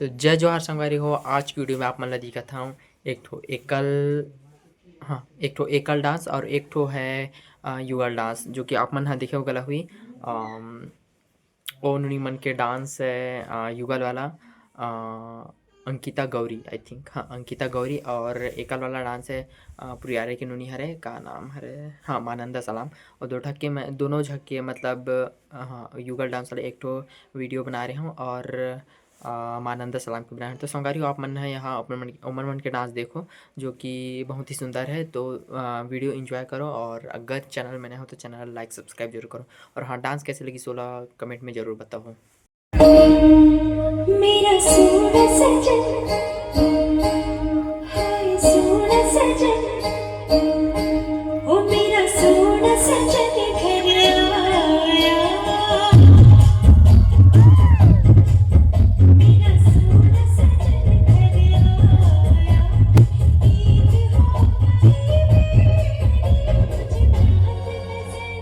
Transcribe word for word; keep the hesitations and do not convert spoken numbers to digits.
तो जय जोहार संगवारी हो, आज की वीडियो में आप मन ला दिखात हूँ एक ठो एकल, हाँ, एक ठो एकल डांस और एक ठो है, अ, युगल डांस, जो कि आप मन हा देखे हो गला हुई। अम, ओ नोनी मन के डांस है, अ, युगल वाला, अ, अंकिता गौरी, I think, हाँ, अंकिता गौरी, और एकल वाला डांस है, अ, पुरियारे के नोनी हरे, का नाम हरे, हाँ, मानंदा सलाम। और दो ठक के मैं, दोनों झक के मतलब, अ, हाँ, युगल डांस वाला एक ठो वीडियो बना रहे हूँ और, अ, मानंदा सलाम के बनाए हूँ। तो संगवारी हो, आप मन है यहाँ अपन मन, ओमन मन के डांस देखो, जो कि बहुत ही सुंदर है। तो, अ, वीडियो एंजॉय करो और अगर चैनल में नए हो तो चैनल लाइक सब्सक्राइब जरूर करो। और हाँ, डांस कैसे लगी सोला कमेंट में जरूर बताओ। मेरा सोना सजन, हाय सोना सजन, ओ मेरा सोना सजन घर आया। मेरा सोना सजन घर आया। ईद हो गई मेरी, मुझे चांद नजर